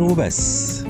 وبس.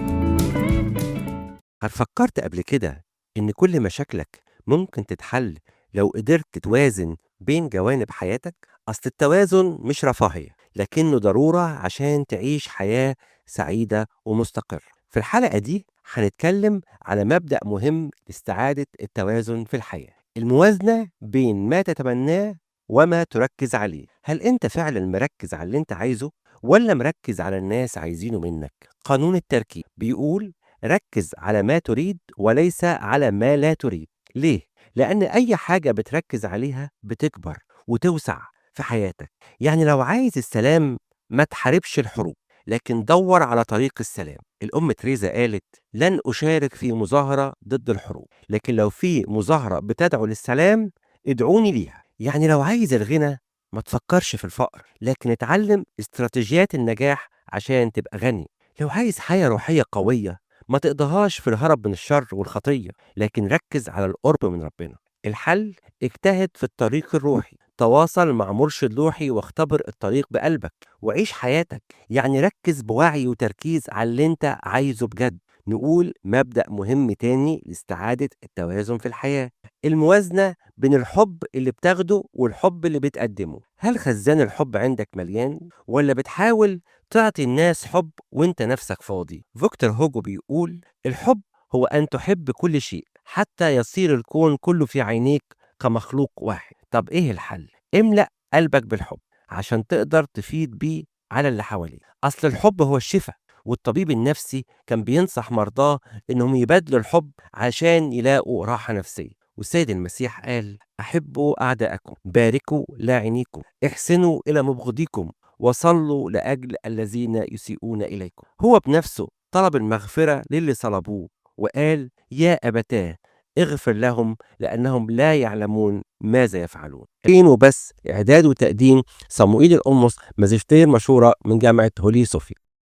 هل فكرت قبل كده إن كل مشاكلك ممكن تتحل لو قدرت توازن بين جوانب حياتك؟ أصل التوازن مش رفاهية، لكنه ضرورة عشان تعيش حياة سعيدة ومستقرة. في الحلقة دي هنتكلم على مبدأ مهم لاستعادة التوازن في الحياة، الموازنة بين ما تتمناه وما تركز عليه. هل أنت فعلا مركز على اللي أنت عايزه ولا مركز على الناس عايزينه منك؟ قانون التركيز بيقول ركز على ما تريد وليس على ما لا تريد. ليه؟ لأن أي حاجة بتركز عليها بتكبر وتوسع في حياتك. يعني لو عايز السلام ما تحاربش الحروب، لكن دور على طريق السلام. الأم تريزا قالت: لن أشارك في مظاهرة ضد الحروب، لكن لو في مظاهرة بتدعو للسلام ادعوني ليها. يعني لو عايز الغنى ما تفكرش في الفقر، لكن اتعلم استراتيجيات النجاح عشان تبقى غني. لو عايز حياة روحية قوية ما تقضيهاش في الهرب من الشر والخطية، لكن ركز على القرب من ربنا. الحل: اجتهد في الطريق الروحي، تواصل مع مرشد روحي واختبر الطريق بقلبك وعيش حياتك. يعني ركز بوعي وتركيز على اللي انت عايزه بجد. نقول مبدأ مهم تاني لاستعادة التوازن في الحياة، الموازنة بين الحب اللي بتاخده والحب اللي بتقدمه. هل خزان الحب عندك مليان ولا بتحاول تعطي الناس حب وانت نفسك فاضي؟ فيكتور هوجو بيقول: الحب هو أن تحب كل شيء حتى يصير الكون كله في عينيك كمخلوق واحد. طب إيه الحل؟ املأ قلبك بالحب عشان تقدر تفيد بيه على اللي حواليك. أصل الحب هو الشفاء، والطبيب النفسي كان بينصح مرضاه إنهم يبادلوا الحب عشان يلاقوا راحة نفسية. والسيد المسيح قال: أحبوا أعداءكم، باركوا لاعنيكم، احسنوا إلى مبغضيكم، وصلوا لأجل الذين يسيئون إليكم. هو بنفسه طلب المغفرة للي صلبوه وقال: يا أبتاه اغفر لهم لأنهم لا يعلمون ماذا يفعلون. وبس. إعداد وتقديم صموئيل القمص، ماجستير مشورة من جامعة هولي صوفيا.